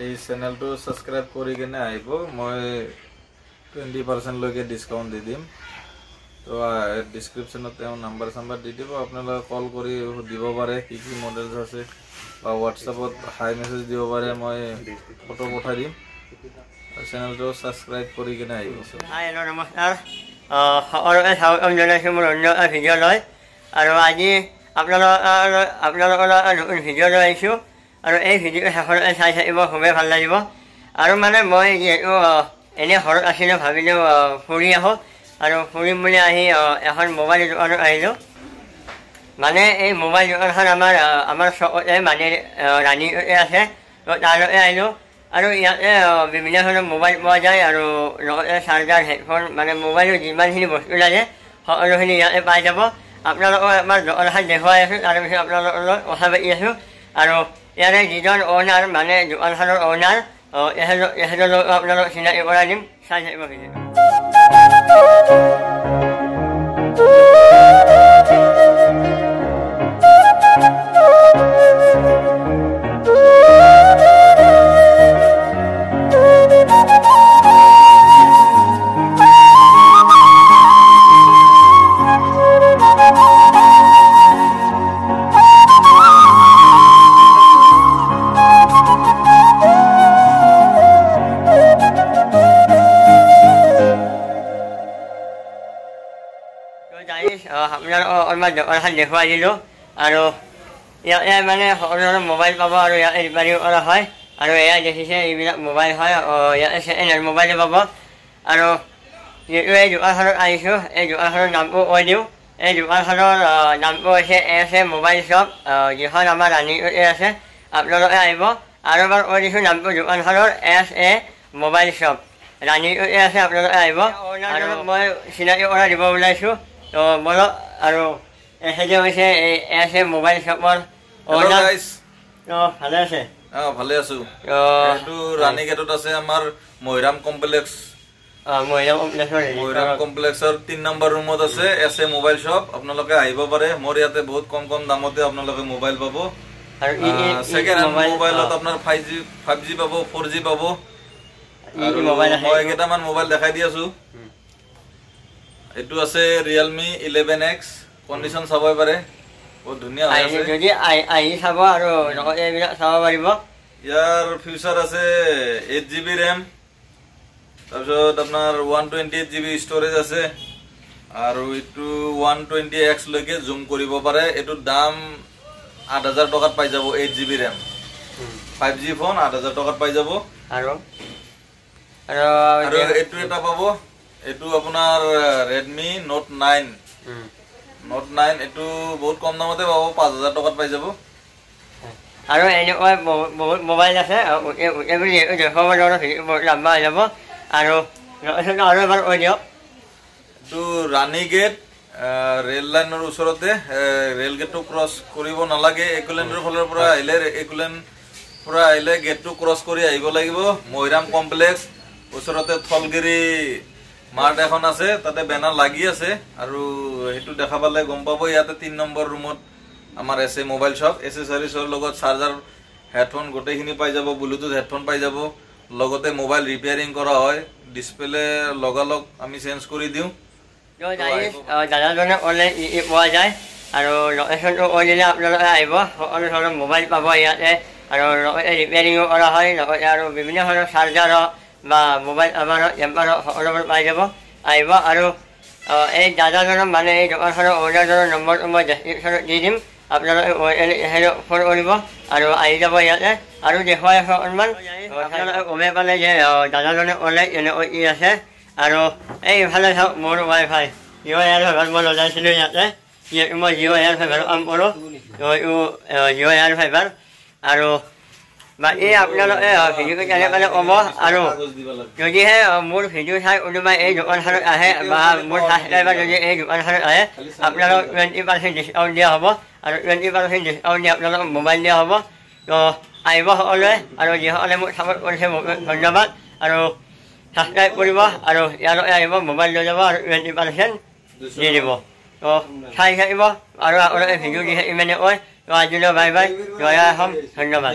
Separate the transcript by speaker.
Speaker 1: এই চেনেলটো ছাবস্ক্ৰাইব কৰি কিনে আহিব, মই 20%লৈকে ডিছকাউণ্ট দি দিম। তো ডিছক্ৰিপশ্যনত তেওঁ নাম্বাৰ চাম্বাৰ দি দিব, আপোনালোকে কল কৰি সুধিব পাৰে কি কি মডেলছ আছে, বা হোৱাটছএপত হাই মেছেজ দিব পাৰে, মই ফটো পঠাই দিম। চেনেলটো ছাবস্ক্ৰাইব কৰি কিনে আহিব।
Speaker 2: হাই, হেল্ল', নমস্কাৰ, সকলোকে স্বাগতম জনাইছোঁ মোৰ অন্য এটা ভিডিঅ'লৈ। আৰু আজি আপোনালোকৰ নতুন ভিডিঅ' লৈ আহিছোঁ আৰু এই ভিডিঅ'টো শেষলৈকে চাই থাকিব, খুবেই ভাল লাগিব। আৰু মানে মই যিহেতু এনেই ঘৰত আছিলোঁ, ভাবিলোঁ ফুৰি আহোঁ আৰু ফুৰিম বুলি আহি এখন মোবাইল দোকানত আহিলোঁ। মানে এই মোবাইল দোকানখন আমাৰ চকতে, মানে ৰাণীতে আছে, তো তালৈকে আহিলোঁ। আৰু ইয়াতে বিভিন্ন ধৰণৰ মোবাইল পোৱা যায় আৰু লগতে চাৰ্জাৰ, হেডফোন, মানে মোবাইলৰ যিমানখিনি বস্তু লাগে সকলোখিনি ইয়াতে পাই যাব। আপোনালোকক এবাৰ দোকানখন দেখুৱাই আছোঁ, তাৰপিছত আপোনালোকৰ লগত কথা পাতি আছোঁ। আৰু ইয়াৰে যিজন অ'নাৰ, মানে দোকানখনৰ অ'নাৰ, তেখেতৰ লগত আপোনালোক চিনাকি কৰাই দিম, চাই থাকিব ভিডিঅ'টো। আপোনালোকক অকণমান দোকানখন দেখুৱাই দিলোঁ। আৰু ইয়াতে মানে সকলো ধৰণৰ মোবাইল পাব আৰু ইয়াতে ৰিপেয়াৰিং কৰা হয়। আৰু এয়া দেখিছে এইবিলাক মোবাইল হয়, ইয়াতে ছেকেণ্ড হেণ্ড মোবাইলো পাব। আৰু যিহেতু এই দোকানখনত আহিছোঁ, এই দোকানখনৰ নামটো কৈ দিওঁ। এই দোকানখনৰ নামটো হৈছে এছ এ মোবাইল শ্বপ, যিখন আমাৰ ৰাণীতে আছে। আপোনালোকে আহিব। আৰু এবাৰ কৈ দিছোঁ নামটো দোকানখনৰ, এছ এ মোবাইল শ্বপ, ৰাণীতে আছে, আপোনালোকে আহিব। আৰু মই চিনাকি কৰাই দিব ওলাইছোঁ, তো বলক। আৰু এখেতে হৈছে এই এছ এ মোবাইল শ্বপৰ অ'নাৰ। তো ভালে আছে?
Speaker 1: অঁ, ভালে আছোঁ। এইটো ৰাণীগেটত আছে, আমাৰ মহিৰাম কমপ্লেক্স। মহিৰাম কমপ্লেক্সৰ 3 নম্বৰ ৰুমত আছে এছ এ মোবাইল শ্বপ। আপোনালোকে আহিব পাৰে। মোৰ ইয়াতে বহুত কম কম দামতে আপোনালোকে মোবাইল পাব। ছেকেণ্ড হেণ্ড মোবাইলত আপোনাৰ 5G পাব, 4G পাব। মই কেইটামান মোবাইল দেখাই দি আছো। এইটো আছে ৰিয়েলমি 11X, condition চাবই পাৰে, বহুত ধুনীয়া হৈ আছে।
Speaker 2: যদি আহি চাব আৰু লগতে এইবিলাক চাব পাৰিব।
Speaker 1: ইয়াৰ ফিউচাৰ আছে 8 GB RAM, তাৰপিছত আপোনাৰ 128 GB storage আছে আৰু এইটো 120X লৈকে জুম কৰিব পাৰে। এইটোৰ দাম 8000 টকাত পাই যাব। 8 GB RAM, 5G phone 8000 টকাত পাই যাব।
Speaker 2: আৰু
Speaker 1: আৰু এইটো এটা পাব, এইটো আপোনাৰ ৰেডমি নোট 9। নোট 9 এইটো বহুত কম দামতে পাব, 5000 টকাত পাই যাব।
Speaker 2: আৰু এনেকুৱা বহুত মোবাইল আছে, গোটেইবোৰ দেখুৱাব নোৱাৰোঁ, বহুত লম্বা হৈ যাব। আৰু আৰু এবাৰ কৈ দিয়ক।
Speaker 1: এইটো ৰাণী গেট ৰেল লাইনৰ ওচৰতে, ৰেল গেটটো ক্ৰছ কৰিব নালাগে। একোলেণ্ডৰ ফালৰ পৰা আহিলে, একোলেণ্ড পৰা আহিলে গেটটো ক্ৰছ কৰি আহিব লাগিব। মহিৰাম কমপ্লেক্স ওচৰতে থলগিৰি মাৰ্ট এখন আছে, তাতে বেনাৰ লাগি আছে আৰু সেইটো দেখা পালে গম পাব। ইয়াতে 3 নম্বৰ ৰুমত আমাৰ এছ এ মোবাইল শ্বপ। এচেচাৰিজৰ লগত চাৰ্জাৰ, হেডফোন গোটেইখিনি পাই যাব, ব্লুটুথ হেডফোন পাই যাব। লগতে মোবাইল ৰিপেয়াৰিং কৰা হয়, ডিছপ্লে লগালগ আমি চেঞ্জ কৰি দিওঁ।
Speaker 2: দাদাজনে ক'লে ই ই পোৱা যায় আৰু লোকেশ্যনটো কৈ দিলে আপোনালোকে আহিব, সকলো ধৰণৰ মোবাইল পাব ইয়াতে। আৰু লগতে ৰিপেয়াৰিঙো কৰা হয়, লগতে আৰু বিভিন্ন ধৰণৰ চাৰ্জাৰ হওক বা মোবাইল কভাৰ হওক, টেম্পাৰ হওক, সকলোবোৰ পাই যাব, আহিব। আৰু এই দাদাজনৰ, মানে এই দোকানখনৰ অ'নাৰজনৰ নম্বৰটো মই ডেছক্ৰিপশ্যনত দি দিম, আপোনালোকে ফোন কৰিব আৰু আহি যাব ইয়াতে। আৰু দেখুৱাই আছোঁ অকণমান, আপোনালোকে গমেই পালে যে দাদাজনে ক'লে এনেকৈ কি আছে। আৰু এই ইফালে চাওক, মোৰ ৱাইফাই জিঅ' এয়াৰ ফাইবাৰ মই লগাইছিলোঁ ইয়াতে, যিহেতু মই জিঅ' এয়াৰ ফাইবাৰৰ কাম কৰোঁ, এইটো জিঅ' এয়াৰ ফাইবাৰ। আৰু বাকী আপোনালোকে ভিডিঅ'টো কেনে পালে ক'ব। আৰু যদিহে মোৰ ভিডিঅ' চাই কোনোবাই এই দোকানখনত আহে বা মোৰ ছাবস্ক্ৰাইবাৰ যদি এই দোকানখনত আহে, আপোনালোক 20% ডিছকাউণ্ট দিয়া হ'ব আৰু 20% ডিছকাউণ্ট দি আপোনালোকক মোবাইল দিয়া হ'ব। তো আহিব সকলোৱে আৰু যিসকলে মোক ছাপোৰ্ট কৰিছে মোক ধন্যবাদ। আৰু ছাবস্ক্ৰাইব কৰিব আৰু ইয়ালৈকে আহিব, মোবাইল লৈ যাব আৰু 20% দি দিব। তো চাই থাকিব আৰু আপোনালোকে ভিডিঅ' দি থাকিম এনেকৈ। তো আজিলৈ বাই বাই, জয় অসম, ধন্যবাদ।